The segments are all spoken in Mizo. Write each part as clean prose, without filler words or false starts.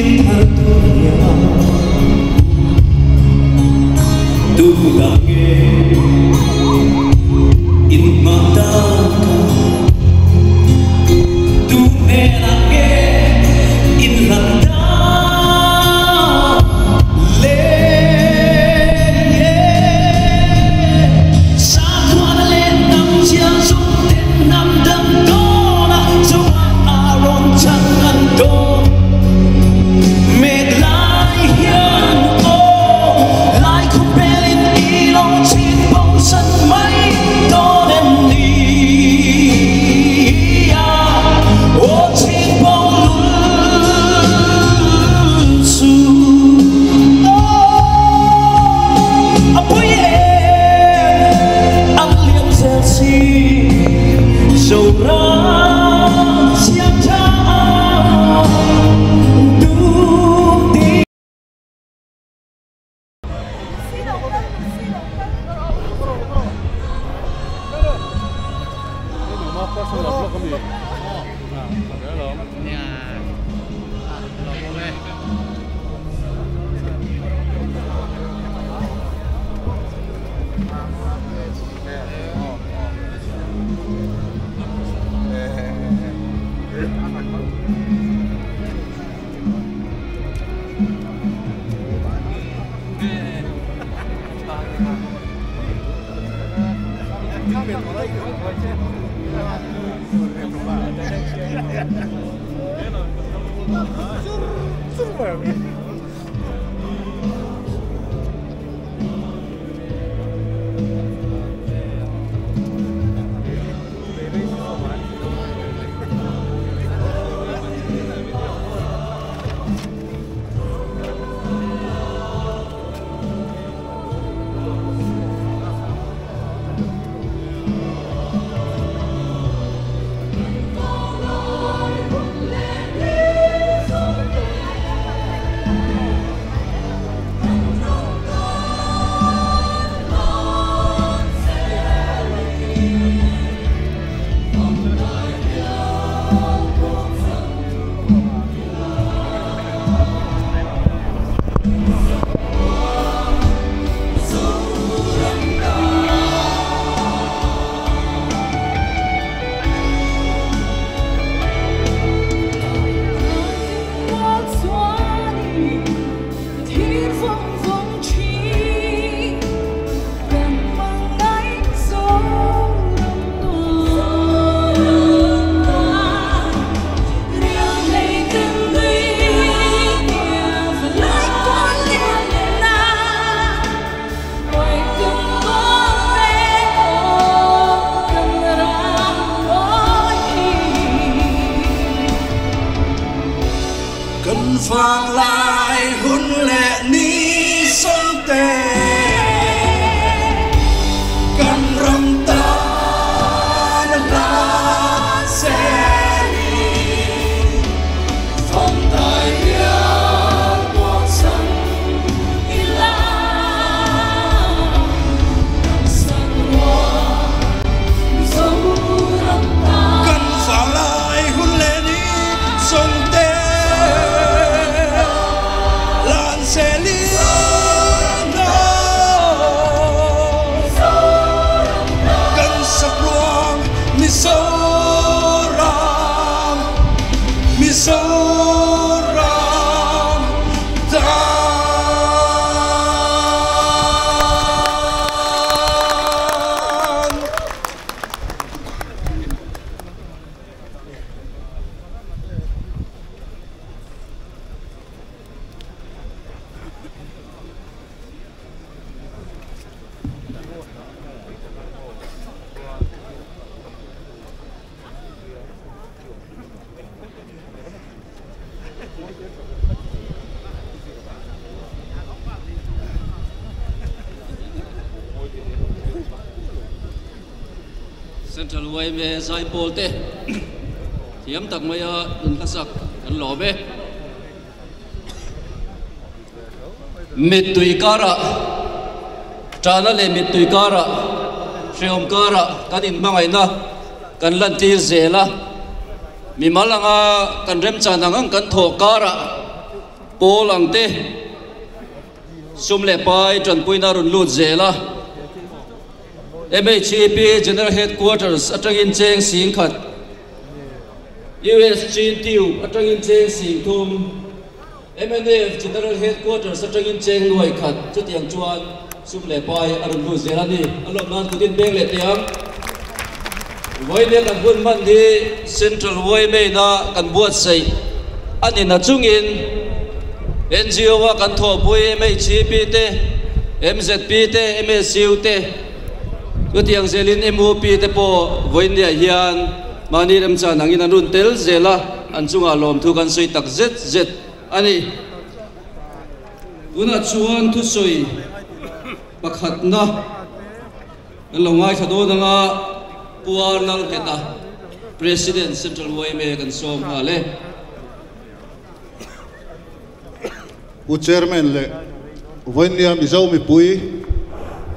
Dinthar tur tu dang nge in nghah tak a tu hnenah nge in hlan tak le Sakhuana leh hnam chiang zawng ten hnam dang dawn a chungah a rawn chhan an dawn. Met lai hian aw lai khawpelin i lo chhit bo san mai dawn em ni a aw chhit bo lul chu aw a pui em an liam zel si Zoram siam tha duh ti. Kan vanglai hun leh ni sawmte kan ram tan a hla zelin fawmtai bial puakchang ila kan sak ruang Mizoram tan. Kan vanglai hun leh ni sawmte lan zelin kan sak ruang Mizoram, Mizoram tan. Central yma Zaipawl te thiam tak maia inhlasak kan lawm e. Mittui karah, ṭahna leh mittui karah, hrehawm karah kan inhmangaihna kan lantir zel a, mimal anga kan remchan ang ang kan thawh karah Pawl ang te sum leh pai tanpuina a rawn lut zel a. MHEP General Headquarters atangin cheng sing khat, US Chin Tube atangin cheng sing thum, mnf General Headquarters atangin cheng nuai khat chutiang chuan sum leh pai a rawn lut zel a ni. A lawm nan kut in beng leh teh ang. Vawiin kan hun hman hi Central YMA-na kan buatsaih a ni na chungin NGO-a kan thawhpui MHCP te, MZP te, MSU te, chutiang zelin MUP te pawh vawiinniah hian mahni remchan angin an rawn tel zel a, an chungah lawmthu kan sawi tak zet zet a ni. Tunah chuan thusawi pakhatna. Kan lo ngaithla dawn anga Pu Arnal Heta, President Central yma kan sawm nghal e. Pu Chairman leh Vawinia Mizo mipui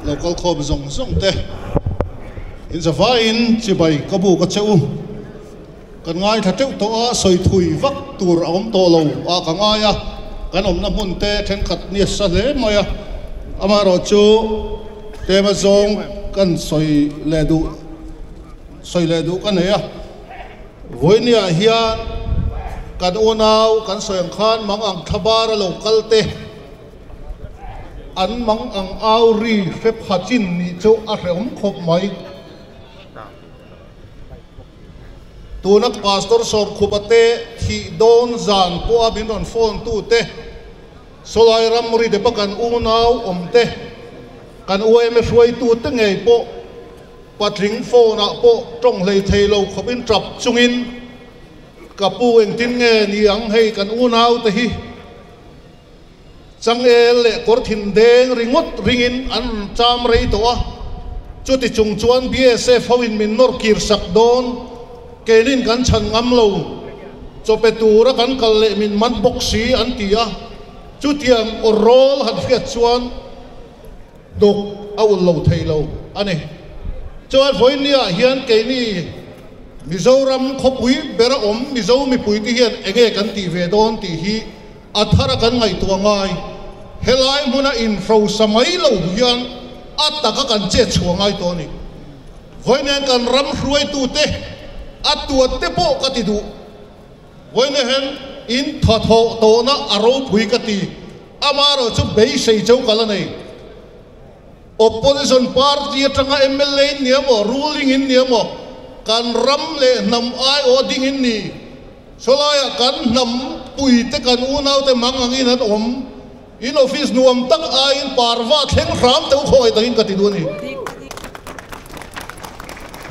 lo kal khawm zawng zawng te in zavaiin chibai ka buk a che u. Kan ngaithla teuh tawh a, sawi thui vak tur a awm tawh lo a ka ngai a, kan awmna hmun te thenkhat ni a sa hle mai a, amaherawh chu tlem a zawng kan sawi leh duh sawi leh duh ka nei a, vawinia hian kan unau kan sawi ang khan mang ang thla bar a lo kal te an mang ang au ri hrep ha chin nih chu a hrehawm khawp mai. Tuna Pastor Sawmkhupa te thih dawn zan pawha min rawn phone tu te, Sawlai ramri depa kan unau awm te, kan yma hruaitu te ngei pawh patling phone ah pawh tawng hlei thei lo khawpin tap chungin ka pu engtin nge ni ang hei kan unau te hi Changel leh kawr thin deng ringawt ringin an rawn cham rei tawh a, chuti chung chuan BSF ho in min nawr kir sak dawn, keinin kan chhan ngam lo, chawpe tura kan kal leh min man bawk si an ti a, chutiang aw rawl han hriat chuan duk a ulh lo thei lo a ni. Chuan vawinia hian keini Mizoram khawpui bera awm Mizo mipuite hian enge kan tih ve dawn tih hi A thara kan ngaihtuah ngai, helai hmuna inhrosa mai lo hian a taka kan chet chhuah ngai tawh a ni. Vawiin kan ram hruaitute a tuat te pawh ka ti duh. Vawiin hian in thathawh tawhna a ropui ka ti. Amaherawh chu beisei cheu ka la nei. Opposition party atanga mla in ni emaw, ruling in ni emaw, kan ram leh hnam aiawh ding in ni. Sawlaiah kan hnam puite kan unaute mang angin an awm. In office nuam tak aiin parva thleng hram teuh khawngaih takin ka ti duh a ni.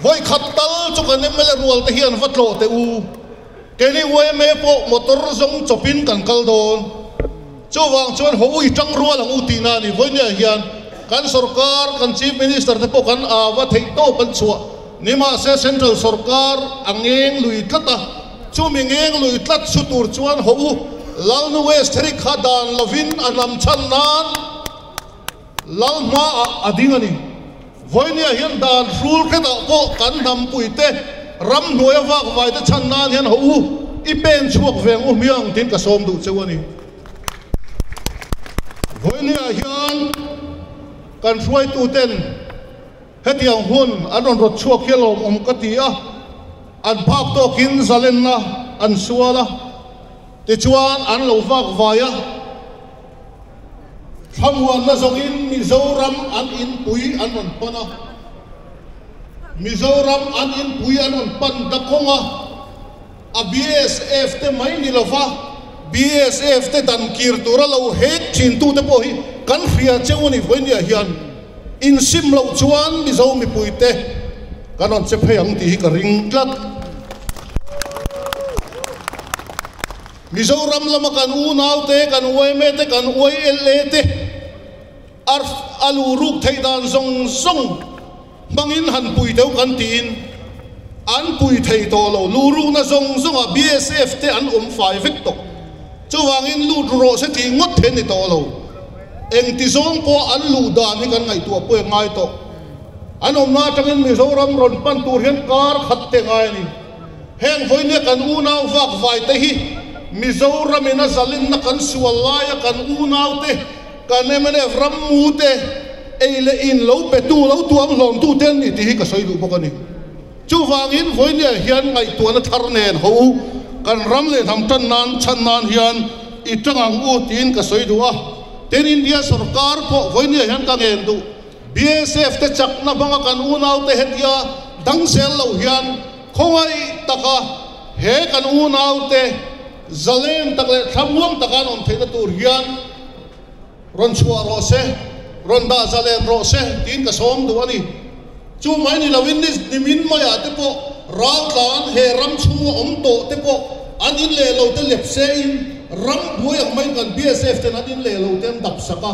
Vawi khat tal chu kan mla rual te hian va tlawh teh u. Keini yma pawh motor zawng chawpin kan kal dawn. Chuvang chuan haw ui tang rual ang u tihna a ni. Vawinia hian kan sorkar, kan Chief Minister te pawh kan ava theih tawp an chhuah. Nimahse Central sorkar a ngeng lui tlat a, chumi ngeng lui tlat chu tur chuan haw u Lalnu West Herrick kha dan lovin a hnam chhan nan Lal hmaah a ding a ni. Vawinia hian dan hrul hretah pawh kan hnampuite ramhnuaia vakvaite chhan nan hian haw u i pen chhuak ve ang u hmiang tiin ka sawm duh cheu a ni. Vawinia hian kan hruaituten Hetiang hun an rawn rawt chhuak hi a lawmawm ka ti a, an phak tawkin zalenna an sual a, tichuan an lo vak vai a, thlamuanna zawngin Mizoram an inpui an rawn pan a, Mizoram an inpui an rawn pan ta kawng a, a BSF te mai ni lova BSF te dan kir tura lo hek thintute pawh hi kan hria cheu a ni vawinia hian. Insim loh chuan Mizo mipuite kan rawn che phei ang tih hi ka ring tlat. Mizoram lama kan unaute, kan yma te, kan YLA te a lu ruk theih dan zawng zawng hmangin han pui deuh kan tiin an pui thei tawh lo. Lu rukna zawng zawngah BSF te an awm fai vek tawh. Chuvangin lut rawh se tih ngawt theih a ni tawh lo. Engti zawng pawh an luh dan hi kan ngaihtuah pawh i ngai tawh. An awmna atangin Mizoram rawn pan tur hian kar khat te ngai a ni. Heng vawinia kan unau vak vai te hi Mizoram in a zalenna kan sual laia kan unaute, kan mnf rammute ei leh in lo petu, lo tuam hlawmtu te an ni tih hi ka sawi duh bawk a ni. Chuvangin vawinia hian ngaihtuahna thar nen ho u, kan ram leh hnam tan nan chhan nan hian i tang ang u tiin ka sawi duh a. Tin, India sorkar pawh vawinia hian ka ngen duh. BSF te chakna hmanga kan unaute hetia dang zel lo hian khawngaih taka he kan unaute zalen tak leh thlamuang taka an awm theihna tur hian rawn chhuah rawh se, rawn dah zalen rawh se tiin ka sawm duh a ni. Chu mai ni loin ni nimin maiah te pawh raltlan he ram chhunga awm tawh te pawh an in leh lo te lep se in ram buai ang maiin kan BSF ten an in leh lo te an dap sak a.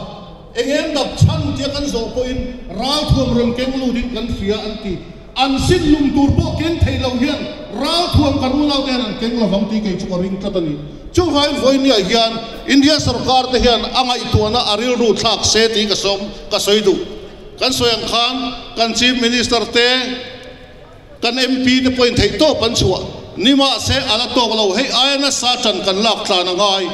Eng em dap chhan tia kan zawh pawhin ralthuam rawn keng lutin kan hria an ti. An sin lum tur pawh keng thei lo hian ralthuam kan unau te hian an keng lovang tih kei chu ka ring tlat a ni. Chuvangin vawinia hian India sorkar te hian a ngaihtuahna a rilru thlak se tih ka sawm ka sawi duh. Kan sawi ang khan kan Chief Minister te, kan MP te pawhin theihtawp an chhuah ni mahse a la tawk lo. Hei aia nasa tan kan lak tlan a ngai.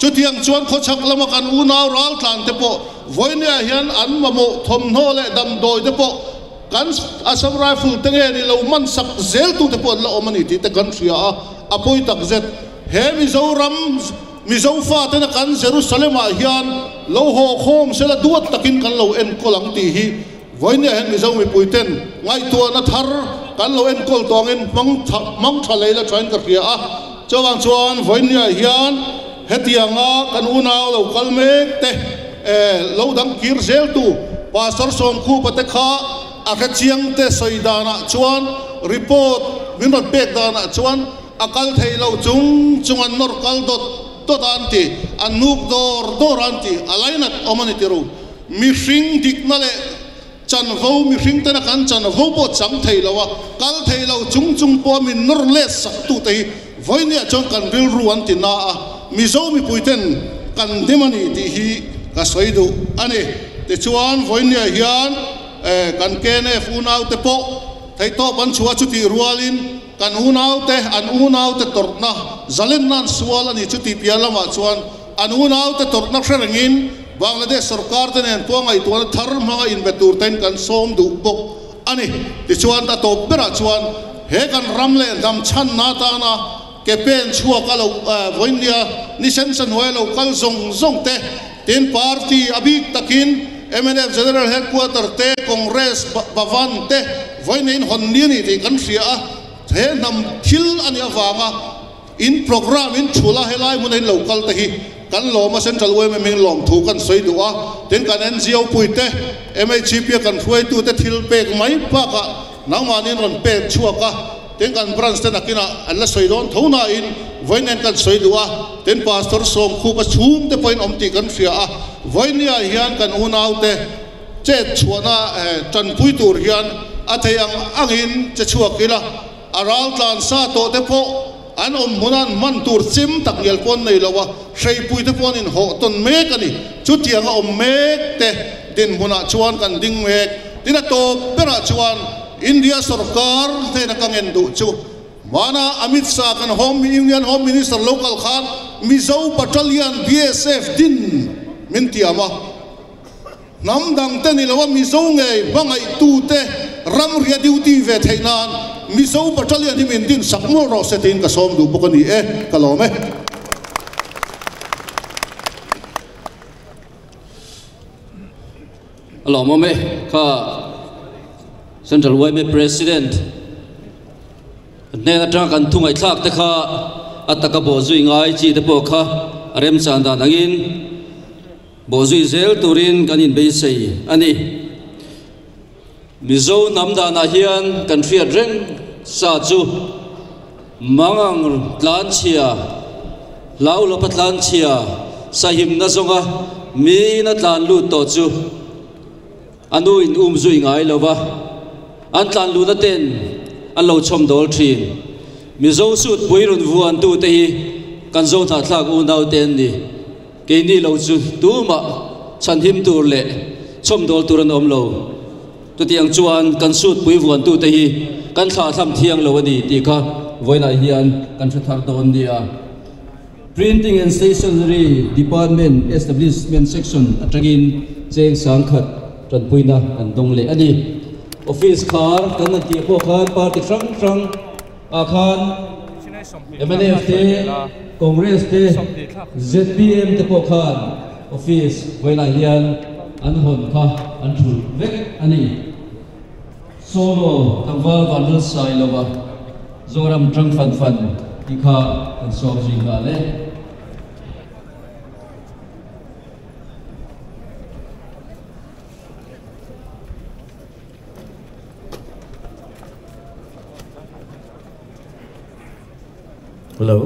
Chutiang chuan khawchhak lama kan unau raltlan te pawh vawinia hian an mamawh thawmhnaw leh damdawi te pawh Kan Assam Rifle te nge ni lo man sak zel tute pawh an la awm a ni tih te kan hria a, a pawi tak zet. He Mizoram, Mizo fatena kan Jerusalem ah hian lo haw khawm sela duat takin kan lo enkawl ang tih hi vawinia hian Mizo mipui ten ngaihtuahna thar kan lo enkawl tawh angin hmang tha hmang tha lei la thain ka hria a. Chuvang chuan vawinia hian hetianga kan unau lo kal mek te lo dang kir zel tu Pastor Sawmkhupa te kha a hre chiang te sawi danah chuan report min rawn pek danah chuan a kal thei lo chung chung an nawr kal dawt dawt a an ti, an nuk dawr dawr a an ti, a lainat awm a ni tiru. Mihring dikna leh Chanvo mihring tena kan chanvo pawh chang thei lo a, kal thei lo chung chung pawh min nawr let sak tute hi vawinia chuan kan rilru an ti na a, Mizo mipui ten kan hnim a ni tih hi ka sawi duh a ni. Tichuan vawinia hian kan KNF unaute pawh theihtawp an chhuah a, chutih rualin kan unaute an unaute tawrhna zalenna an sual a ni chutih piah lamah chuan An unaute tawrhna hre rengin Bangladesh sorkar te nen pawh ngaihtuahna thar hmanga inbe tur tein kan sawm duh bawk a ni. Tichuan a tawp berah chuan he kan ram leh hnam chhanna atana ke pen chhuak a lo vawinia ni sensa hnuaia lo kal zawng zawng te, tin party a bik takin mnf General Headquarter te, Congress Bhavan te vawinia in hawn ni a ni tih kan hria a, he hnam thil a nih avanga In programme in thul a, helai hmuna in lo kal te hi kan lawm a, Central yma in lawmthu kan sawi duh a, tin kan NGO pui te, MHCP a kan hruaitu te thil pek mai bakah nangmahni in rawn pek chhuak a, tin kan branch te nakinah an la sawi dawn tho nain vawiin kan sawi duh a, tin Pastor Sawmkhup a chhung te pawhin awm tih kan hria a, vawinia hian kan unaute chet chhuahna tanpui tur hian a thei ang angin che chhuak ila. A ral tlan sa tawh te pawh an awm hmun a an hman tur chim tak ngial pawh an nei lo a, hreipui te pawh an inhawh tawn mek a ni. Chutiang a awm mek te dinhmunah chuan kan ding mek. Tin a tawp berah chuan India sorkar hnena ka ngen duh chu hmana Amit Shah kan Home Union Home Minister lo kal khan Mizo Battalion BSF din min tiam a. Hnam dang te ni lo a Mizo ngei hmangaihtute ram ria duty ve theih nan Mizo Battalion hi min din sak mual rawh se tiin ka sawm duh bawk a ni e, ka lawm e. A lawmawm e, kha Central yma President hnen atanga kan thungaihthlak te kha a taka bawhzui ngai chi te pawh kha a remchan dan angin Bawhzui zel turin kan inbeisei a ni. Mizo hnam danah hian kan hriat reng sa chu Mangang tlanchhia, Hlauhlawpa tlanchhia, sahimna zawnga miin a tlan lut tawh chu a nu in um zui ngai lo va, an tlan luhna ten an lo chhawm dawl thin. Mizo sutpui rawn vuantute hi kan zo hnahthlak unaute an ni. Keini lo chu tumah chhanhim tur leh chhawmdawl tur an awm lo. Chutiang chuan kan sutpui vuantute hi kan thlahthlam thiang lo a ni tih kha vawiinah hian kan hre thar dawn nia. Printing and Stationery Department Establishment Section atangin cheng 10,000 tanpuina an dawng leh a ni. Office khar kan han tih pawh khan party hrang hrang ah khan mnf te, Congress te, zpm te pawh khan office vawilah hian an hawn kha an thulh vek a ni. Solo tlangval Vanlal Sailova Zoram tang fan fan tih kha kan sawm zui nghal e. Hello.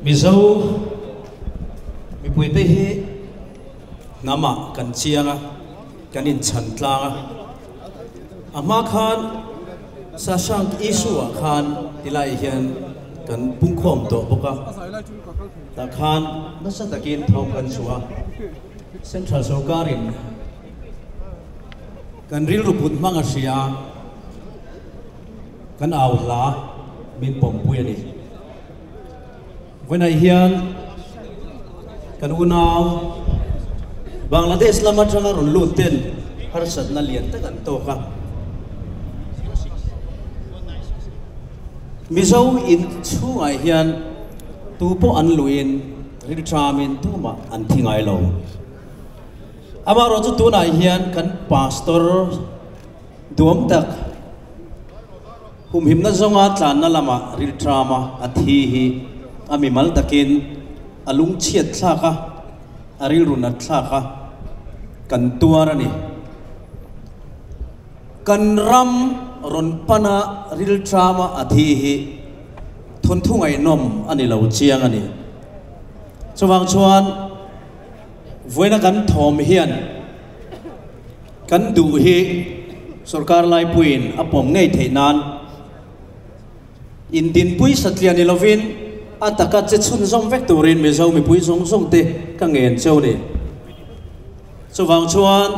Mizo mipuite hi hnamah kan chiang a, kan inchhan tlang a. A hma khan Sashank issue-ah khan tilai hian kan pungkhawm tawh bawk a, tah khan nasa takin thawm kan chhuah a, Central sorkarin Kan rilru put hmang a hria, kan au hla min pawmpui a ni. Vawiinah hian kan unau Bangladesh lam atanga rawn lut ten harsatna lian tak an tawk a. Mizo in chhungah hian tu pawh an luin rilṭamin tumah an thi ngai lo. Amaherawhchu tunah hian kan Pastor duam tak humhimna zawnga tlanna lama rilṭama a thi hi a mimal takin a lungchhiat thlak a, a rilru nat thlak a, kan tuar a ni. Kan ram rawn pana rilṭama a thi hi thawnthu ngaihnawm a ni lo chiang a ni. Chuvang chuan. Vawiina kan thawm hian kan duh hi sorkar laipuiin a pawm ngei theih nan indinpui satliah ni lovin a taka che chhunzawm vek turin Mizo mipui zawng zawng te ka ngen cheu ni. Chuvang chuan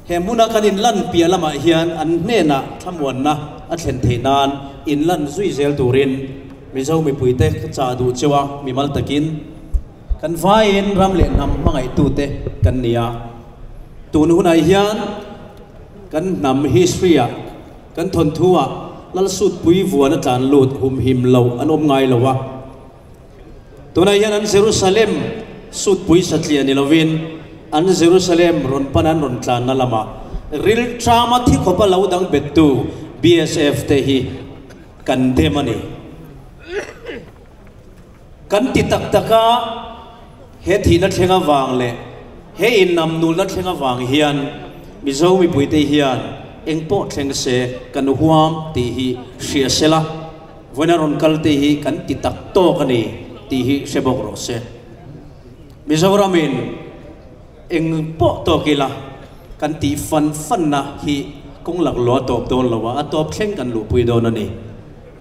he hmuna kan inlan piah lamah hian an hnenah thlamuanna a thlen theih nan inlan zui zel turin Mizo mipuite ka chah duh cheu a, mimal takin. Kan vaiin ram leh hnam hmangaihtute kan ni a, tun hunah hian kan hnam history-ah, kan thawnthu-ah Lalsutpui vuan a tlan lut humhim lo an awm ngai lo a. Tunah hian an Jerusalem sutpui satliah ni lovin an Jerusalem rawn pan an rawn tlanna lamah rilṭama thi khawpa lo dang bettu BSF te hi kan dem a ni. Kan ti tak tak a, he thihna thleng avang leh he innamnulna thleng avang hian Mizo mipuite hian eng pawh thleng se kan huam tih hi hria se la, vawiina rawn kal te hi kan ti tak tawk a ni tih hi hre bawk rawh se. Mizoramin eng pawh tawk ila kan tih fan fanna hi kawng laklawh a tawp dawn lo a, a tawp thleng kan luhpui dawn a ni.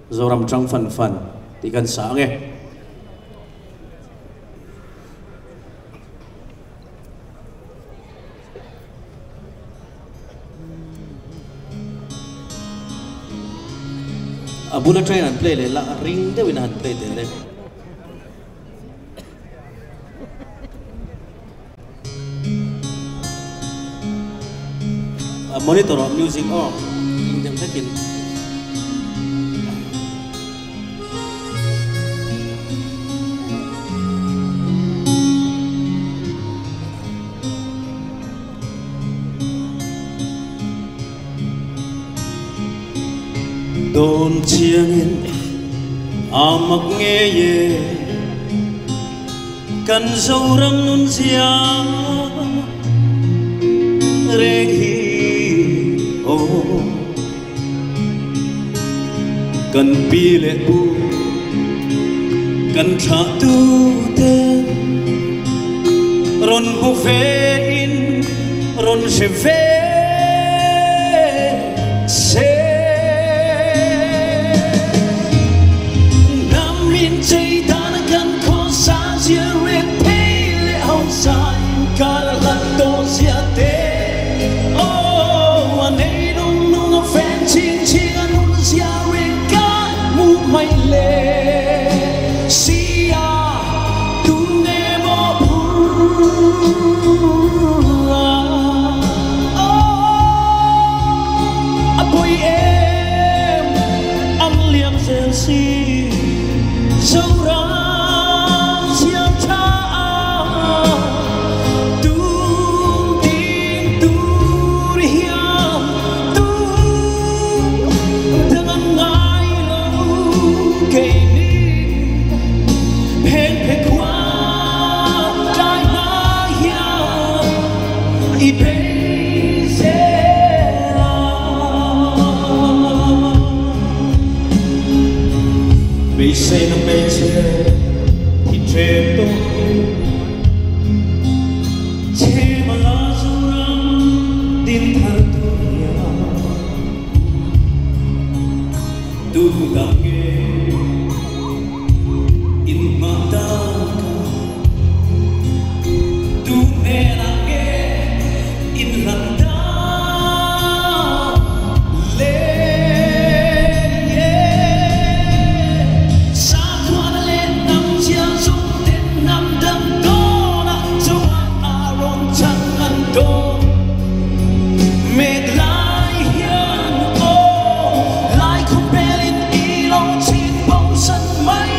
Zoram tang fan fan tih kan sa ang e. A bula train an play leh la ring deuhin a han play tel e. A monitor ah music aw ring deuh hlekin. Dawn chiangin a mak ngei e. Kan Zoram nun zia reng hi aw. Kan pi leh pu kan thlah tu te rawn hmu ve in rawn hre ve se. Hnam in chei dan kan khaw sa zia rek phei leh ho sai. Kar a hlat tawh zia te Aw a nei nung nung a fen chhing chhing a nun zia reng ka hmu mai le si a tunge maw phur a Aw a pawi em an liam zel si Zoram siam tha a tum ding tur hian tum dang an ngai lo keini phen phe khua tlai hma hian i bei zel a. Beiseina hmeichhe i ṭem tawh hi chhema la Zoram din thar tur hian tu dang nge in hmah dan ka tu hnenah nge in hlat dan le Sakhuana leh hnam chiang zawng ten hnam dang dawn a chuan a rawn chang an dawn mek lai hian aw lai khawpelin i lo chhit bo san mai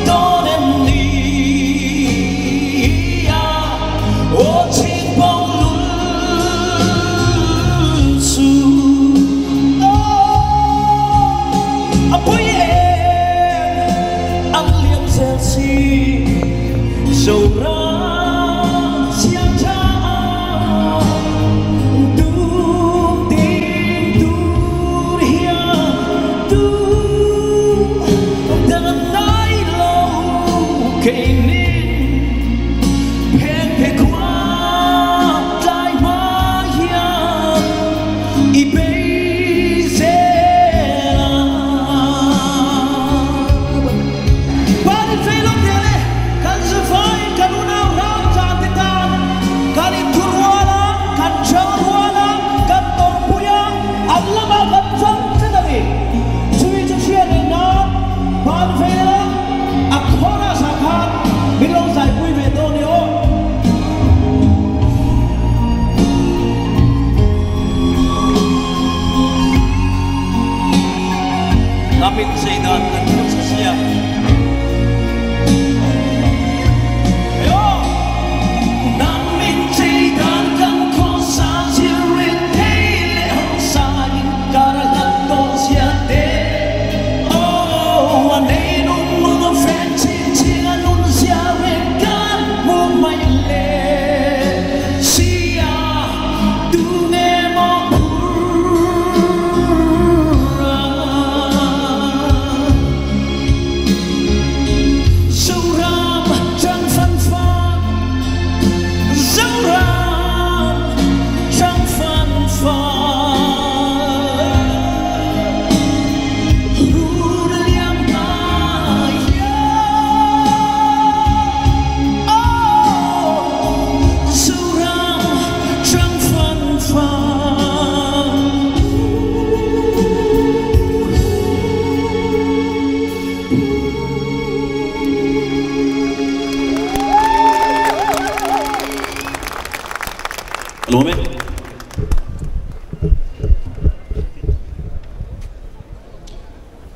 dawn em ni a aw chhit bo lul su aw a pui em an liam zel si Zoram siam tha tum ding tur hian tum dang an ngai lo keinin phen phe khua tlai hma hian i bei zel a. Panin fei lawk teh le, kan zafaiin kan unau ram chan te tan kan inthur rual a, kan chang rual a, kan tawrhpui a, an lamah kan chang tlat a ni. Chumi chu hriat reng nan Pan fei la a chorus ah khan min lo zaipui ve dawn ni aw. Lam in chei dan kan hmu sia. Lam in chei dan kan khawsa zir rin thei leh hausa in kar a hlat tawh zia te. Aw a nei nung nung a fen chhing chhing a nun zia reng kan hmu mai le sia tunge maw phur a. Zoram chang fan fan Zoram chang fan fan Hun liam mai hian Oh Zoram chang fan fan. Lawm e.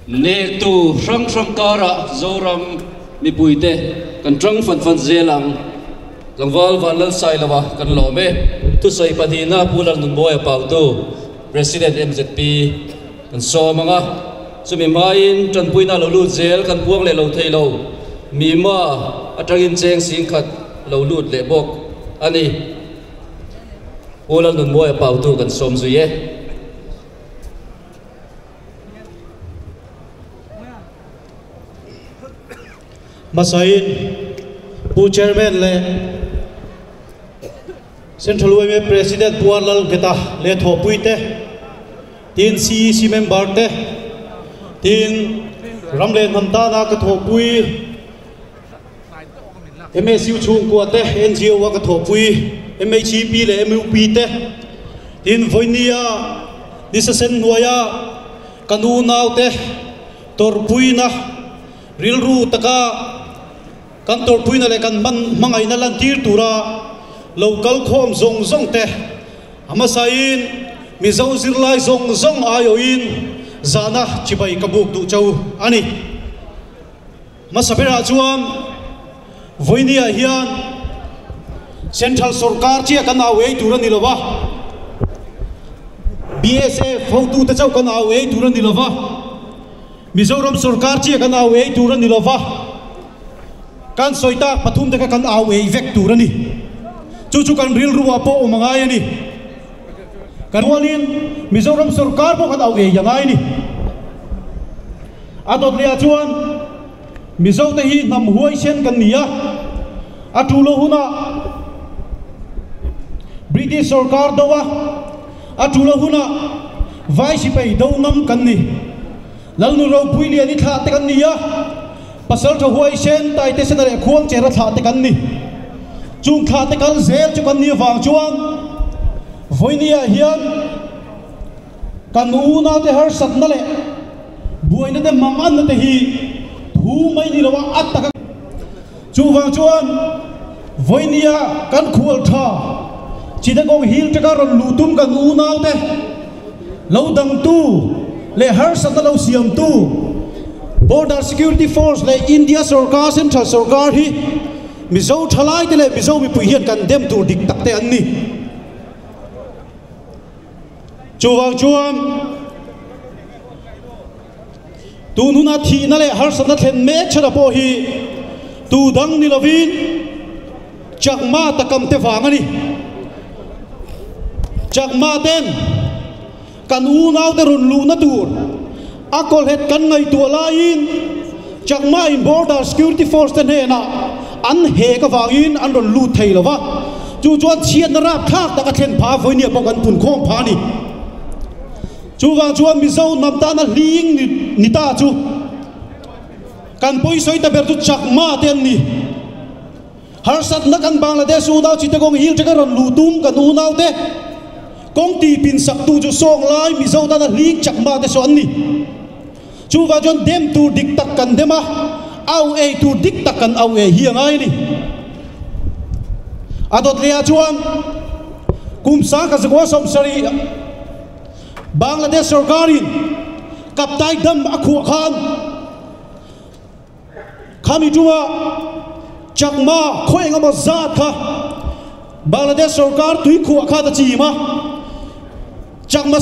Nektu hrang hrang karah Zoram mipuite kan tang fan fan zel ang. Tlangval Vanlalsailova kan lawm e. Thusawi pahnihna Pu Lalnunmawia Pautu, President mzp kan sawm ang a. Chumi hmain tanpuina lo lut zel kan puang leh lo thei lo. Mima atangin cheng singkhat lo lut leh bawk a ni. Pu Lalnunmawia Pautu kan sawm zui e. Hmasain Pu Chairman leh Central yma President Pu Lalngeta leh thawhpuite, tin CEC member te, tin ram leh hnam tana ka thawhpui MSU chhungkua te, NGO a ka thawhpui MHEP leh MUP te, tin vawinia nisa sen hnuaia kan unaute tawrhpuina rilru taka kan tawrhpuina leh kan hmangaihna lantir tura lo kal khawm zawng zawng te a hmasain Mizo zirlai zawng zawng aiawhin zahna chibai ka buk duh chau a ni. Hmasa berah chuan vawinia hian Central sorkar chiah kan au ei tur a ni lo va, BSF hotute chauh kan au ei tur a ni lo va, Mizoram sorkar chiah kan au ei tur a ni lo va, kan sawi tak pathum te kha kan au ei vek tur a ni. Chu chu kan rilruah pawh awm a ngai a ni. Kan rualin Mizoram sorkar pawh kan au ei a ngai a ni. A dawt leh ah chuan Mizo te hi hnam huaisen kan ni a, a tu lo hunah British sorkar do a, a tu lo hunah Vai sipai do ngam kan ni. Lalnu ropui lian i thlah te kan ni a, pasal tha huaisen taite sena leh khuang chera thlah te kan ni. Chung thlah te kal zel chu kan ni avang chuan vawinia hian Kan unaute harsatna leh buaina te manganna te hi thu mai ni loa a tak a. Chuvang chuan vawinia kan khual tha Chittagong Hill teka rawn luh tum kan unaute lo dangtu leh harsatna lo siamtu Border Security Force leh India sorkar Central sorkar hi Mizo thalaite leh Mizo mipui hian kan dem tur dik tak te an ni. Chuvang chuan tun huna thihna leh harsatna thlen mek chhana pawh hi tu dang ni lovin Chakma takam te vang a ni. Chakma ten kan unaute rawn luhna tur a kawlhet kan ngaihtuah laiin Chakma in Border Security Force te hnenah an hek avangin an rawn lut thei lo va, chu chuan chhiatna rapthlak tak a thlen phah a, vawinia pawh kan punkhawm phah a ni. Chuvang chuan Mizo hnam tana hling ni ta chu kan pawisawi ta ber chu Chakma te an ni. Harsatna kan Bangladesh unau Chittagong Hill teka rawn luh tum kan unaute kawng tihpin saktu chu sawng lai Mizo tana hling Chakma te saw an ni. Chuvang chuan dem tur dik tak kan dem a, au ei tur dik tak kan au ei hi a ngai a ni. A dawt lehah chuan kum sang kha zakua sawmsarih Bangladesh sorkarin Kaptai Dam a khuah khan khami ṭuma Chakma khaw engemaw zat kha Bangladesh sorkar tui khuah khan a chim a, Chakma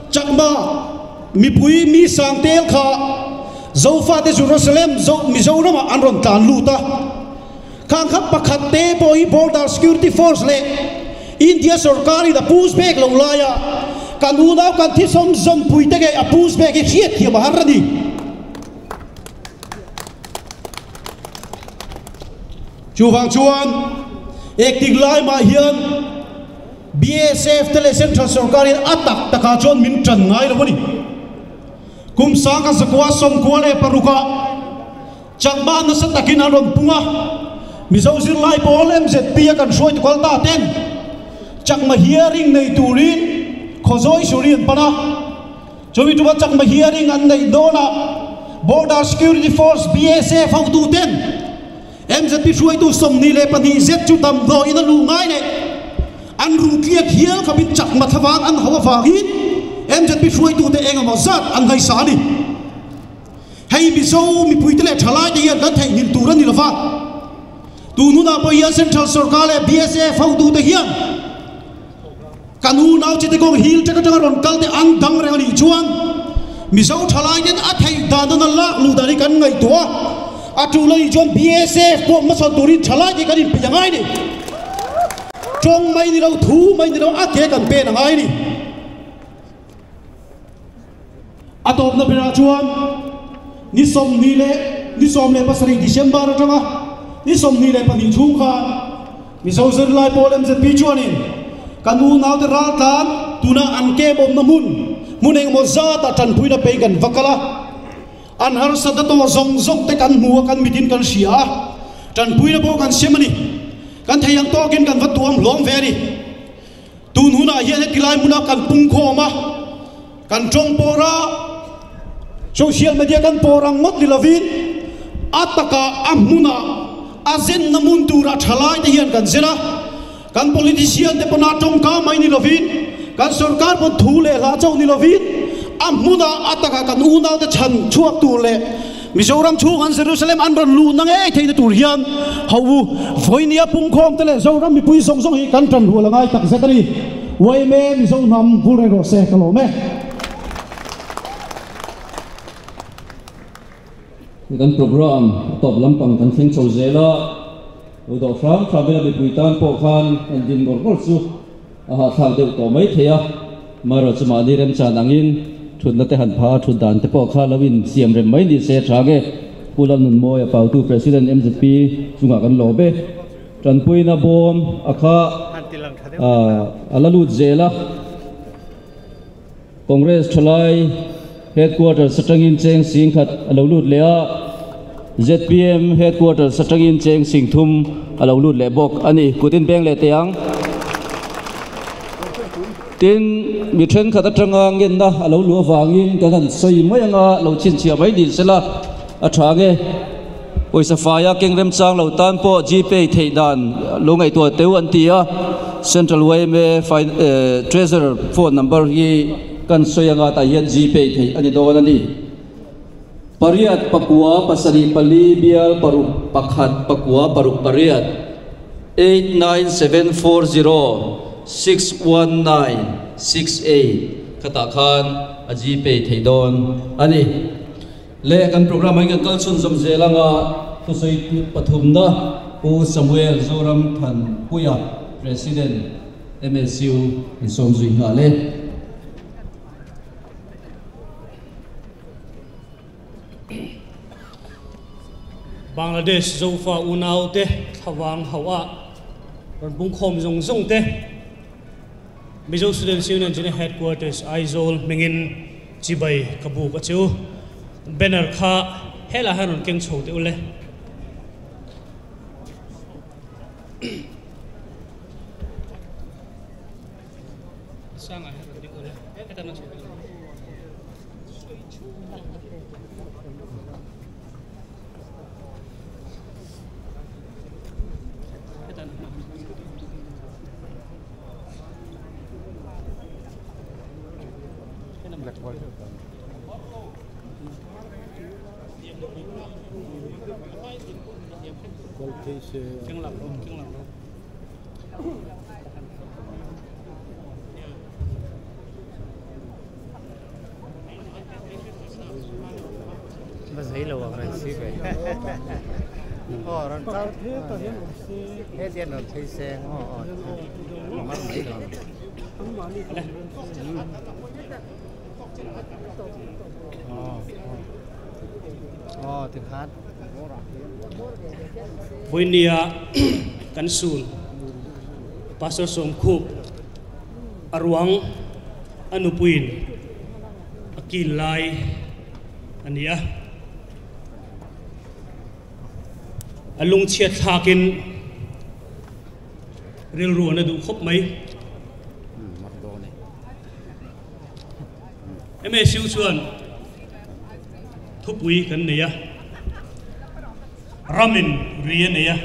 Chakma mipui mi sang tel kha Zofate Jerusalem Zo Mizoramah an rawn tlan lut a, khang kha pakhat te pawh hi Border Security Force leh India sorkarin a push back lo laia kan unau kan thisawm zawmpui te ngei a push back hi hriatthiam a har a ni. Chuvang chuan ektik lai mah hian BSF te leh Central sorkarin a tak takah chuan min tan ngai lo a ni. Kum sangkhat zakua sawmkua leh parukah Chakma nasa takin an rawn pung a, Mizo zirlai pawl MZP a kan hruai tukal ta ten Chakma hearing nei turin Khawzawi Suri an pan a. Chumi ṭuma Chakma hearing an neih dawnah Border Security Force, BSF, hotu ten MZP hruaitu 22 zet chu damdawiin a luh ngai leh an ruh tliak hial khawpin Chakma thlavang an hauh avangin MZP hruaitute eng emaw zat an ngaihsa a ni. Hei Mizo mipuite leh ṭhalaite hian kan theihnghilh tur a ni lova, tun hunah pawh hian Central Sorkar leh BSF hotute hian Kan unau Chittagong Hill ṭek aṭanga rawn kal te an dang reng a nih chuan Mizo ṭhalai ten a theih dan dawn a lak luh dan hi kan ngaihtuah a, a ṭul a nih chuan BSF pawh hmasawn turin ṭhalai te kan inpeih a ngai ni. Ṭawng mai ni lo, thu mai ni lo a ke kan pen a ngai ni. A tawpna berah chuan ni 27 leh ni 17 December aṭanga ni 22 chhung khan Mizo zirlai pawl MZP chuanin kan unaute raltlan tuna an camp awmna hmun hmun engemaw zatah tanpuina pei kan va kal a, an harsatna tawh zawng zawng te kan hmu a, kan mitin kan hria a. Tanpuina pawh kan siam a ni. Kan thei ang tawkin kan va tuam hlawm ve a ni. Tun hunah hian heti lai hmuna kan pungkhawm a, kan tawng pawr a, social media kan pawr ang ngawt ni lovin a takah a hmunah a zenna hmun turah thalai te hian kan zen a, kan politician te pawna tawngka mai ni lovin kan sorkar pawn thu leh hla chauh ni lovin a hmunah a takah kan unaute chhan chhuak tur leh Mizoram chhung an Jerusalem an rawn luhna ngei theihna tur hian ho u vawinia pungkhawm te leh Zoram mipui zawng zawng hi kan tan rual a ngai tak zet a ni. Yma Mizo hnam vul reng rawh se ka lawm e. Kan program a tawp lampang kan thleng chho zel a, lo dawh hram hram ila mipui tan pawh khan han din ngawr ngawr chu A hahthlak deuh tawh mai thei a, marawh chu mahni remchan angin thutna te han pha a, thut dan te pawh kha lo in siam rem mai ni se tha nge. Pu Lalnunmawia Pautu President mzp chungah kan lawm e. Tanpuina bawm a kha a la lut zel a. Congress thalai Headquarters atangin cheng sing khat a lo lut leh a, zpm Headquarters atangin cheng sing thum a lo lut leh bawk a ni. Kut in beng leh teh ang. Tin, mi thenkhat atanga ngenna a lo luh avangin kan han sawi mai anga lo chhinchhiah mai ni sela a tha nge. Pawisa faia keng remchang lo tan pawh Gpay theih dan lo ngaihtuah teuh an ti a, Central yma Treasurer phone number hi kan sawi anga tah hian Gpay theih a ni dawn a ni. Pariat pakua pasarih pali bial paruk pakhat pakua paruk pariat 8974061968 khatah khan a Gpay theih dawn a ni. Leh kan program ah hian kan kal chhunzawm zel anga thusawi pathumna Pu Samuel Zoram Thanpuia, President, MSU insawm zui nghal e. Bangladesh Zofa unaute thlavang hauh a rawn bungkhawm zawng zawng te Mizo Students Union General Headquarters Aizawl hmingin chibai ka buk a chu. Banner kha helaiah hian rawn keng chho teh ule. Sangah hian rawn ding ule. Heta na chho teh ule. Heta na. Vawinia kan sun Pastor Sawmkhup a ruang a nupuiin a kil lai a ni a. A lungchhiat thlakin rilru an a duh khawp mai. MSU chuan thupui kan nei a, ramin ri a nei a,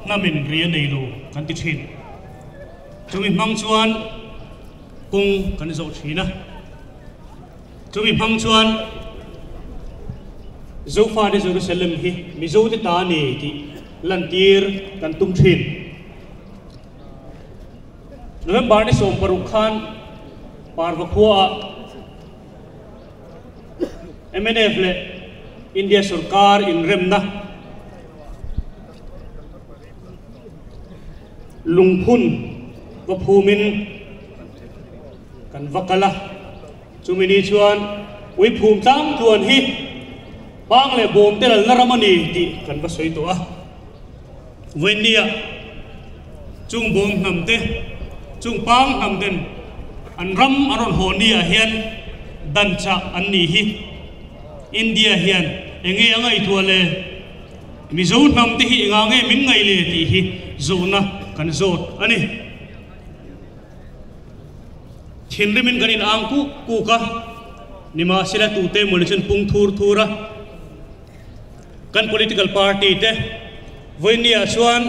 hnamin ri a nei lo kan ti thin. Chumi hmang chuan kawng kan zawh thin a. Chumi hmang chuan Zofate Jerusalem hi Mizote ta a ni tih lantir kan tum thin. November ni 16 khan Parva khuaah mnf leh India sorkar inremna lungphun va phumin kan va kal a. Chumi ni chuan ui phum tlang tluan hi pang leh bawm te lalna ram a ni tih kan va sawi tawh a. Vawinia chung bawm hnam te, chung pang hnam ten an ram an rawn haw ni ah hian dan chah an nih hi. India hian enge a ngaihtuah le? Mizo hnam te hi enga nge min ngaih le tih hi zawhna kan zawt a ni. Thinrimin kan in ang kuk kuk a, nimahsela tute mawni chuan pung thur thur a. Kan political party te vawinia chuan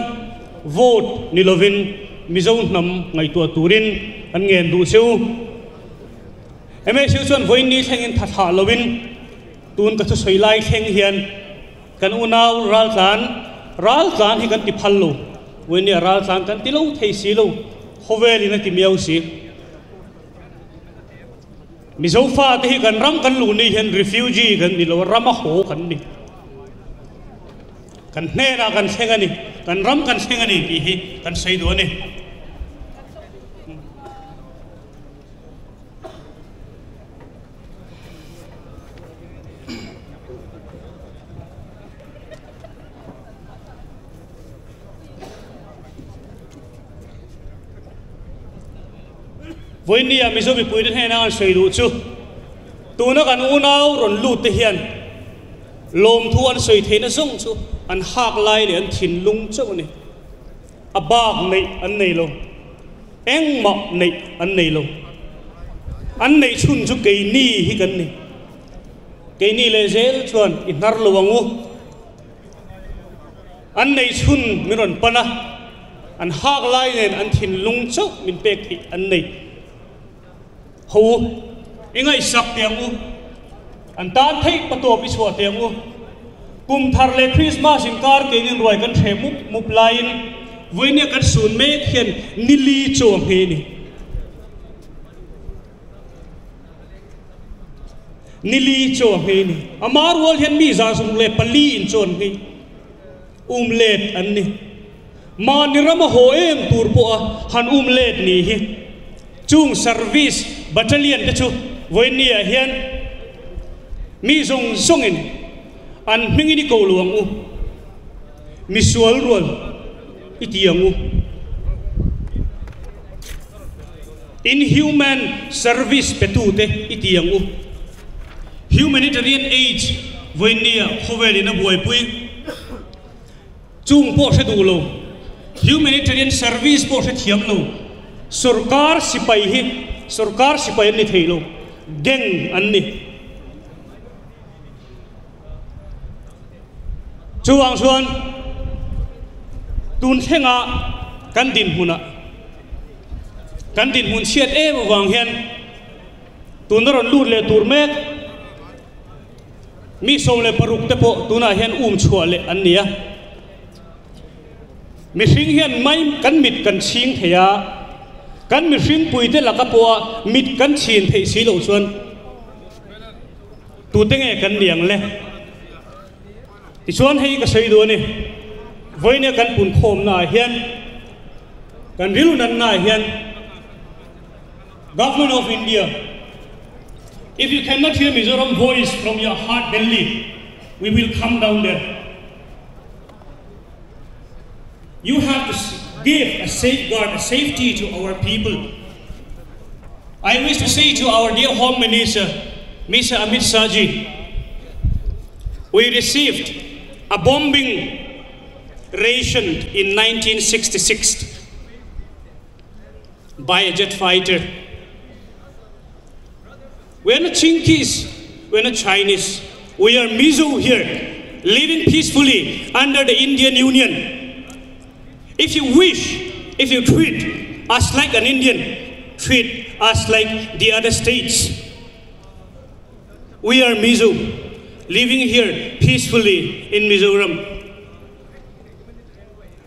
vote ni lovin Mizo hnam ngaihtuah turin an ngen duh cheu. MSU chuan vawiin thlengin tha thlah lovin tun ka thusawi lai thleng hian kan unau raltlan raltlan hi kan ti phal lo. Vawiin raltlan kan ti lo thei si lo, khawvelin a ti miau si. Mizo fa te hi kan ram kan luh ni hian refugee kan ni lo, ram a haw kan ni. Kan hnenah kan thleng a ni, kan ram kan thleng a ni tih hi kan sawi duh a ni. Vawinia Mizo mipuite hnena an sawi duh chu tuna kan unau rawn lut te hian lawmthu an sawi theihna zawng chu an hak lai leh an thinlung chauh a ni. A bak neih an nei lo. Engmah neih an nei lo. An neih chhun chu keini hi kan ni. Keini leh zel chuan i hnar lo ang u. An neih chhun min rawn pan a, an hak lai nen an thinlung chauh min pek theih an nei. Ho u, i ngaihsak teh ang u. An tan theih patawp i chhuah teh ang u. Kum thar leh Krismas inkar keinin ruai kan hreh mup mup laiin vawinia kan sun mek hian nili chu a nghei a ni. Nili chu a nghei a ni. Ama rual hian mi 104 in chu an nghei. Um let an ni. Mahni rama haw em tur pawha han um let ni hi chung service battalion te chu vawinia hian mi zawng zawngin an hmingin i ko lo ang u, misual rual i ti ang u. Inhuman service petute i ti ang u. Humanitarian aid vawinia khawvelin a buaipui chung pawh hre duh lo, humanitarian service pawh hre thiam lo, sorkar sipai hi sorkar sipai an ni thei lo, gang an ni. Chuvang chuan tun thlenga kan dinhmunah kan dinhmun chhiat em avang hian tuna rawn lut leh tur mek mi 16 te pawh tunah hian um chhuah leh an ni a. Mihring hian mai kan mit kan chhing thei a, kan mihring puite laka pawha mit kan chhin theih si loh chuan Tute nge kan ni ang le? Tichuan hei ka sawi duh a ni. Vawinia kan punkhawmnaah hian, kan rilunannaah hian Government of India, if you cannot hear Mizoram voice from your heart Delhi, we will come down there. You have to give a safeguard, a safety to our people. I wish to say to our dear Home Minister, Mr. Amit Shahji, we received a bombing ration in 1966 by a jet fighter. We are not Chinkies, we are not Chinese. We are Mizo here, living peacefully under the Indian Union. If you wish, if you treat us like an Indian, treat us like the other states. We are Mizo, living here peacefully in Mizoram.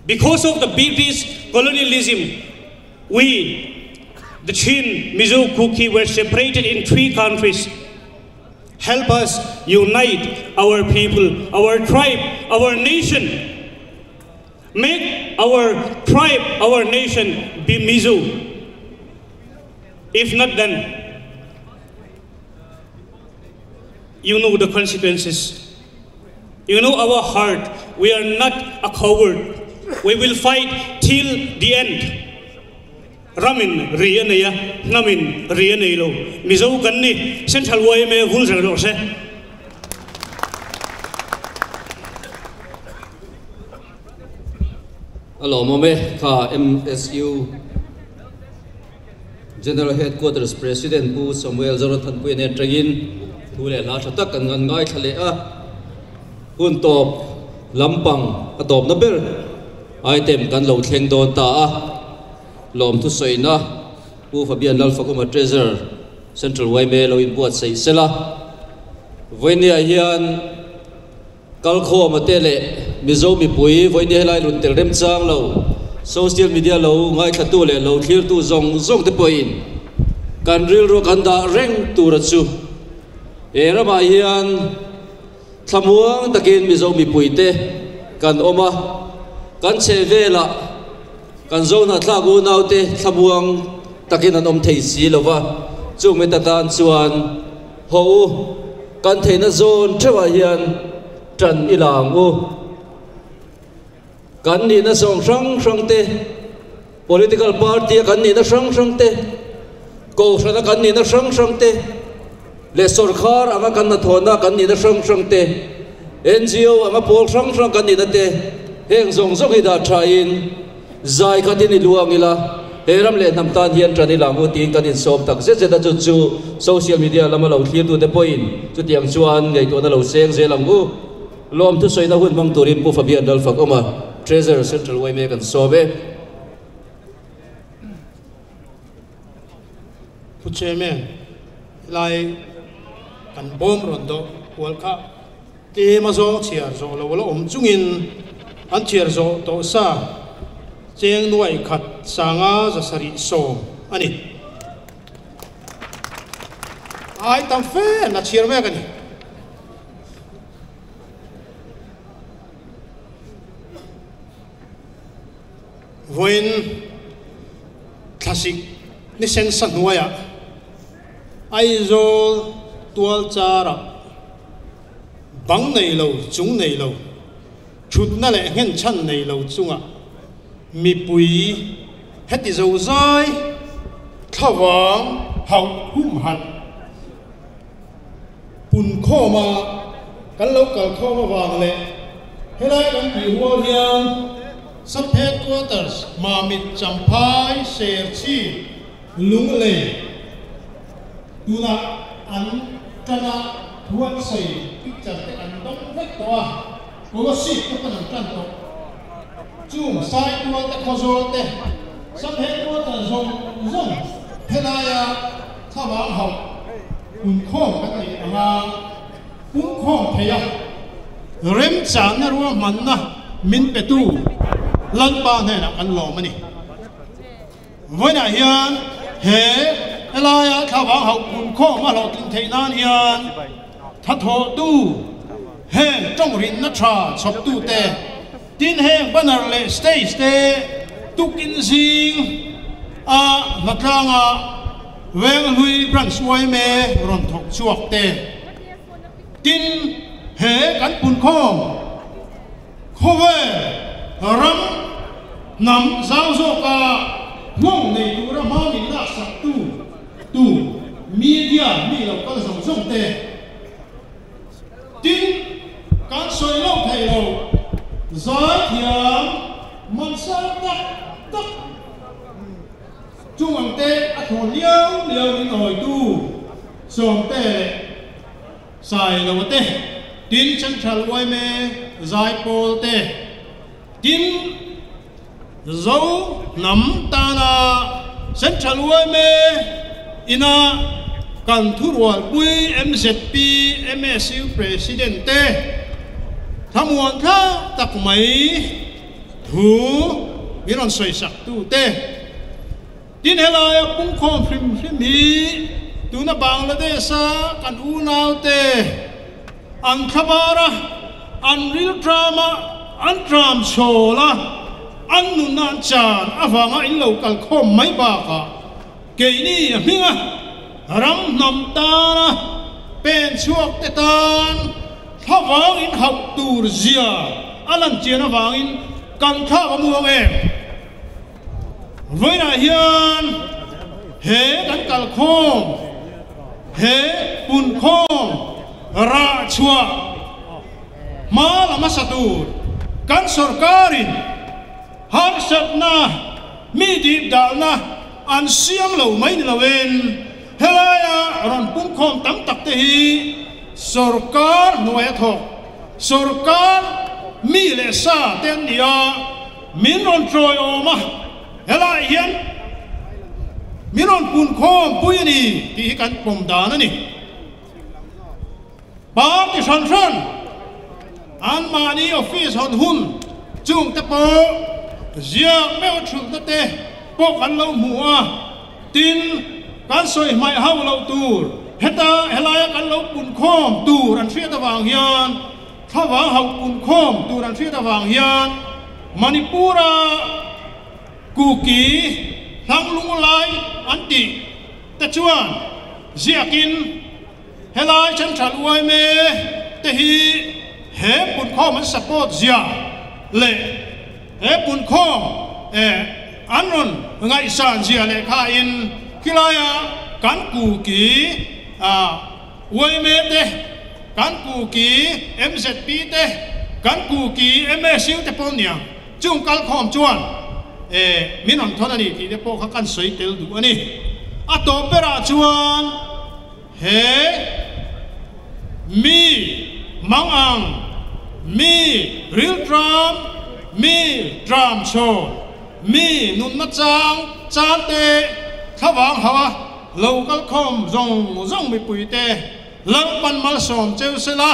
Because of the British colonialism, we, the Chin, Mizo, Kuki, were separated in 3 countries. Help us unite our people, our tribe, our nation. Make our tribe, our nation be Mizo. If not, then you know the consequences. You know our heart. We are not a coward. We will fight till the end. Ramin rianaya, namin rianaylo. Mizo kanni Central YMA vul ro se. A lawmawm e, kha MSU General Headquarters President Pu Samuel Zorathanpuia nen tangin thu leh hla tha tak kan ngan ngaithla leh a, hun tawp lampang a tawpna ber item kan lo thleng dawn ta a, lawmthu sawina Pu Fabian Lalfakuma Treasurer Central yma lo inbuatsaih sela, vawinia hian Kalkhawma te leh Mizo mipui vawinia helai lun tel remchang lo, social media lo ngaithlatu leh lo thlirtu zawng zawng te pawhin kan rilru kan dah reng tura chu he ramah hian thlamuang takin Mizo mipui te kan awm a, kan chhehvelah kan Zohnahthlak unaute thlamuang takin an awm thei si lo va, chung mita tan chuan Haw u, kan theihna zawn theuhah hian tan i la ang u. Kan nihna zawng hrang hrang te, political party a kan nihna hrang hrang te, kohhrana kan nihna hrang hrang te, leh sawrkhar anga kan hnathawhna kan nihna hrang hrang te, NGO anga pawl hrang hrang kan nihna te, heng zawng zawng hi dah thain, Zai khatin i luang ila, he ram leh hnam tan hian ṭan i lang u tiin kan insawm tak zet zet a, chu chu social media lama lo thlirtute pawhin chutiang chuan ngaihtuahna lo seng zel ang u. Lawm thusawiina hun hmang turin Pu Fabian Lalfakawma, Treasurer Central yma kan sawm e. Pu Chairman, helai kan bawm rawn dawh kual kha Tlem a zawng chhiar zawh lo la awm chungin an chhiar zawh tawh sa cheng nuai khat sanga 710 a ni. Ai tam fe an la chhiar mek a ni. Vawiin thlasik ni sen sa hnuaiah Aizawl tualchara Bang nei lo, chung nei lo, thutna leh nghenchhan nei lo chunga mipui heti zozai thlavang hauh humhalh punkhawma kan lo kalkhawm avang leh helai kan tih rual hian Sub Headquarters Mamit Champhai Serchhip Lunglei tunah an tan a, thu an sawi picture te an dawng vek tawh a, Kolasib te pawn an tan tawh. Chung Saitual te Khawzawl te Samhei quarter zawng zawng helaia thlavang hauh punkhawm kan neih anga pungkhawm thei a, remchangna ruahmanna min petu Lalpa hnenah kan lawm a ni. Vawiinah hian he helaia thlavang hauh phunkhawm a hlawhtlin theih nan hian thathawhtu heng tawngrinna tha chhawptute tin heng banner leh stage te tukin zing a hnatlanga Venghlui Branch yma rawn thawk chhuak te tin he kan phunkhawm Khawvel ram hnam zau zawka nghawng nei tura hma min laksak tu tu media mi lo kal zawng zawng te tin kan sawi loh theih lo zaithiam mansar tak tak chung ang te a thawn liau liau in awitu sawmte leh Sailoa te, tin Central yma Zaipawl te, tin Zo hnam tana Central yma ina kan thurualpui mzp MSU President te thlamuan thlak tak mai thu min rawn sawisak tu te, Tin helaia pungkhawm hrim hrim hi tuna Bangladesh-a kan unaute an thlabar a, an rilṭam a, an ṭam chhawl a, an nunna an chan avanga in lo kal khawm mai bakah keini a hminga ram hnam tana pen chhuak te tan thlavang in hauh tur zia a lan chian avangin kan thlak a muang em? Vawiinah hian he kan kalkhawm, he punkhawm rah chhuah hma la hmasa tur kan sawrkarin Harsatna, mi dip dalna an siam lo mai ni loin helaia rawn pungkhawm tam tak te hi sorkar hnuaia thawk, sorkar mi leh sa te an ni a, min rawn tawiawm a, helaiah hian min rawn punkhawm pui a ni tih hi kan pawm dan a ni. Party hran hran anmahni office hawn hun chungte pawh ziak meuh thulhna te pawh kan lo hmu a, tin kan sawi hmaih hauh loh tur heta helaia kan lo punkhawm tur an hriat avang hian thlavang hauh punkhawm tur an hriat avang hian Manipur-a Kuki hlanglunglai an tih te chuan ziakin Helai Central yma te hi he punkhawm an support zia leh he punkhawm an rawn ngaihsan zia lehkha in khilaia kan Kuki yma te, kan Kuki mzp te, kan Kuki MSU te pawh nia chung kalkhawm chuan min rawn thawn a ni tih te pawh kha kan sawi tel duh a ni. A tawp berah chuan He mi mangang, mi riltram, mi tramchhawn, mi nunna chang chan te thlavang hauha lo kal khawm zawng zawng mipuite Lalpan malsawm cheu sela,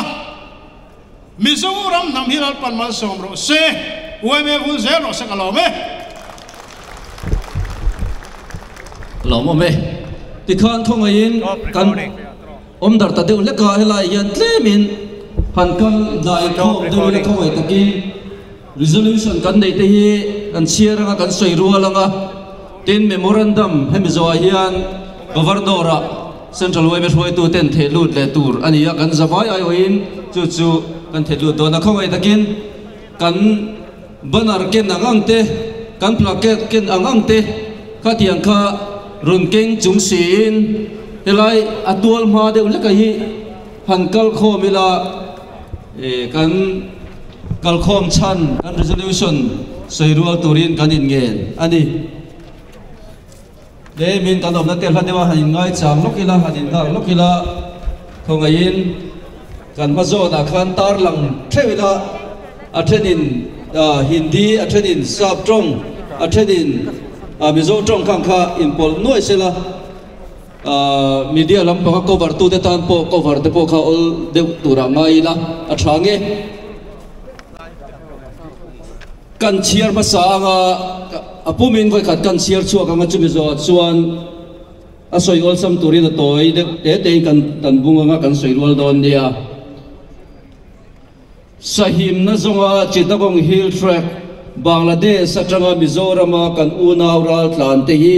Mizoram hnam hi Lalpan malsawm rawh se, yma vul zel rawh se ka lawm e. Lawmawm e. Tikhan khawngaihin kan awm dar ta deuh hlek a, helai hian tlemin han kal dai khawm deuh ila khawngaih takin resolution kan neih te hi kan chhiar anga kan sawi rual anga tin memorandum hemi zawhah hian Governor ah Central yma hruaitu ten theh lut leh tur a ni a, kan zavai aiawhin chu chu kan theh lut dawn a, khawngaih takin kan banner ken ang ang te, kan placard ken ang ang te khatiang kha rawn keng chung siin helai a tual hma deuh hleka hi han kal khawm ila kan kalkhawm chhan kan resolution sawi rual turin kan inngen a ni. Tlemin kan awmna te hla deuha han inngaichang lawk ila, han inghak lawk ila, khawngaihin kan hma zawnah khan tarlang theuh ila, a thenin Hindi, a thenin Sap tawng, a thenin Mizo tawng khang kha inpawlh nuai sela, media lampanga cover tute tan pawh cover te pawh kha awl deuh turah ngai ila a tha nge. Kan chhiar hmasa anga a pumin vawikhat kan chhiar chhuak anga chumi zawhah chuan a sawi awlsam turin a tawi deuh te tein kan tan bung anga kan sawi rual dawn nia. Sahimna zawnga Chittagong Hill Tract, Bangladesh atanga Mizorama kan unau raltlan te hi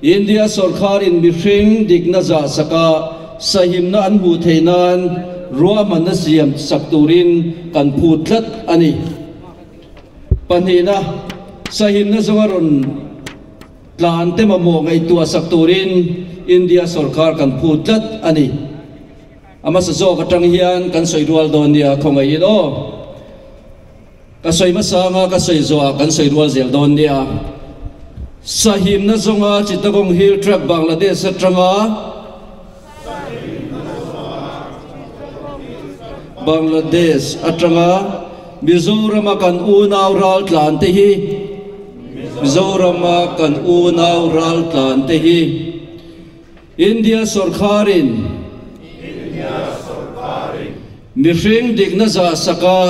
India sawrkharin mihring dikna zah saka sahimna an hmuh theih nan ruahmanna siam sak turin kan phut tlat a ni. Pahnihna, sahimna zawnga rawn tlan te mamawh ngaihtuah sak turin India sawrkhar kan phut tlat a ni. A hmasa zawk atang hian kan sawi rual dawn nia khawngaihin aw. Ka sawi hmasa anga ka sawi zawhah kan sawi rual zel dawn nia. Sahimna zawnga Chittagong Hill Tract Bangladesh atanga Bangladesh atanga Mizorama kan unau raltlan te hi Mizorama kan unau raltlan te hi India sawrkharin mihring dikna zah saka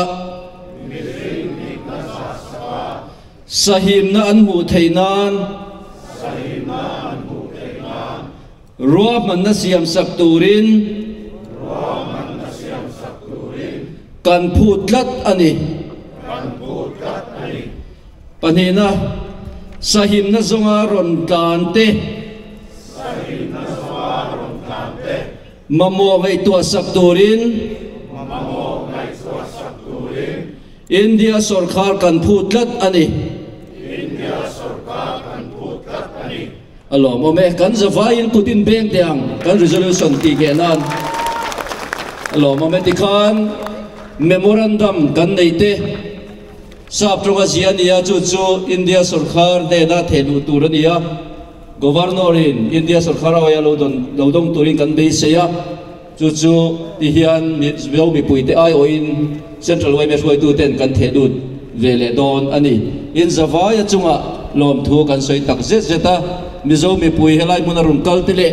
sahimna an hmuh theih nan ruahmanna siam sak turin kan phut tlat a ni. Pahnihna, sahimna zawnga rawn tlan te. Mamawh ngaihtuah sak turin India sawrkhar kan phut tlat a ni. A lawmawm e, kan zavaiin kut in beng teh ang kan resolution tih ngheh nan. A lawmawm e tikhan memorandum kan nei te. Sap tawnga ziah a ni a, chu chu India sawrkhar hnena thehluh tur a ni a, Governor-in India sawrkhar aia lo dawn lo dawng turin kan beisei a, chu chu ti hian Mizo mipuite aiawhin Central yma hruaituten kan thehlut ve leh dawn a ni. In zavaia chungah lawmthu kan sawi tak zet zet a, Mizo mipui helai hmuna rawn kal te leh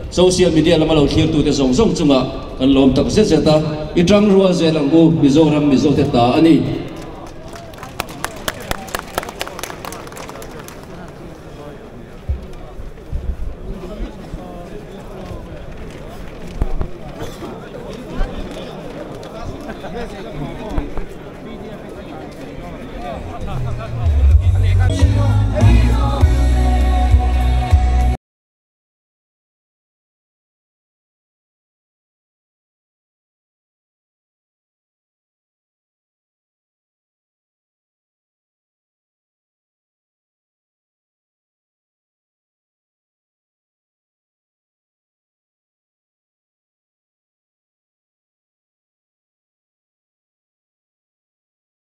social media lama lo thlirtute zawng zawng chungah kan lawm tak zet zet a, i tangrual zel ang u, Mizoram Mizote ta a ni.